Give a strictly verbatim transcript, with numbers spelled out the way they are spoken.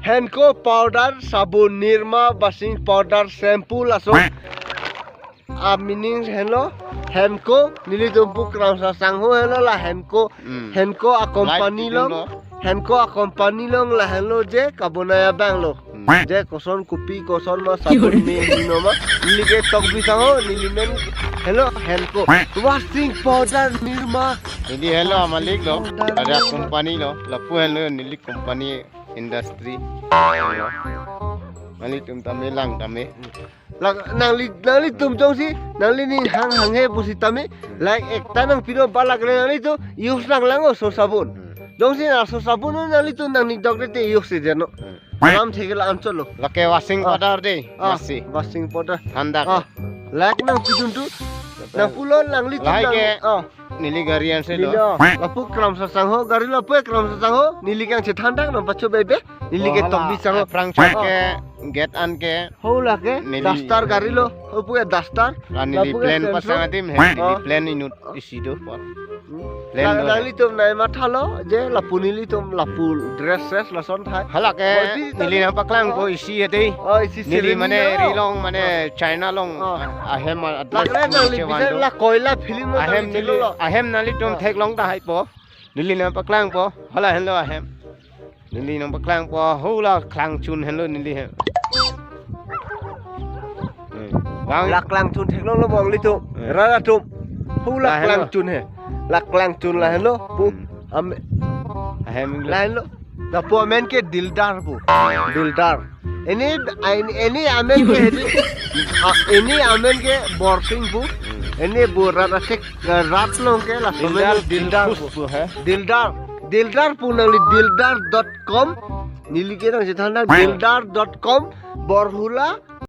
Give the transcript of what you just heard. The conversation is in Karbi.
Henko powder, sabun, Nirma, washing powder, shampoo, laso a meaning henlo, Henko, nelitum pu Kramsa Sangho henlo la Henko, Hmm. Henko a company Light long, lo. Henko a company long lahenlo je kabonai abang lo. Hmm. Je koson kopi, koson ma sabun me hino ma, neli ke Tokbi Sangho, neli men henlo Henko. Washing powder Nirma. Neli henlo amalik lo, ada company lo, lapu henlo neli company industry. Nanglitum tame lang tame. Lak nangli, nanglitum jongsi, nangli ning hang hanghe pusitame, like ekta nangpinon palak le nanglitum use nanglang o so sabun. Hmm. Jongsi na so sabun nanglitum nangning dok te use je no. Hmm. Alam theke la anchot lo. Lake washing Ah. powder de, Ah, masi. Washing powder. Thandak. Ah, like nangpidun tu. Nangpulo nanglitum Like nang, e. Ah. Neli gari anse Neli, lo. Oh, lapu Kramsa Sangho, gari lapu Kramsa Sangho, neli kang chethan dak nang pacho bebe, neli ke Oh, Tokbi hala, Sangho. Aphrang Oh. Ke, gate an ke. Ho la ke, Neli. Duster gari lo, ho pu ke Duster. La neli Lapu ke plan Sensor. Pasang adim he, neli Oh. Plan inut isi do por. Hmm. Plan Lang do he. Nanglitum nai mathalo, je lapu nelitum lapu dress dress lason thai. Hala ke, Body neli tadi. Nang paklang Oh. Po isi ade. Oh, isi Neli siri mane lo. Ri long mane Oh. China long. Oh. Ahem a-, address Lak le nang neli che bisa wando. La koila film lo Ahem nang neli, chelo lo. Ahem nanglitum Oh. Theklong ta hai po. Neli nang paklang po. Hala henlo ahem. Neli nang paklang po. Hula klang chun henlo neli hem. Eh, bang. La klang chun theklong lo bang litum. Eh. Rara tum. Hula La henlo. Klang chun he. La klang chun lahenlo. Pu. Hmm. Am-, Ahem lo. Lahenlo. Lapu amen ke Dildar pu. Dildar. Ini, ini amen ke hedi. Ah, ini amen ke Borsing pu. Hmm. Ini bu rat asek, eh, rat long ke la Dildar, somen Dildar Dilkhus pu. Pu, he? Dildar. Dildar pu nangli dildar dot com. Neli ke nang chethan dak dildar dot com. Borhula.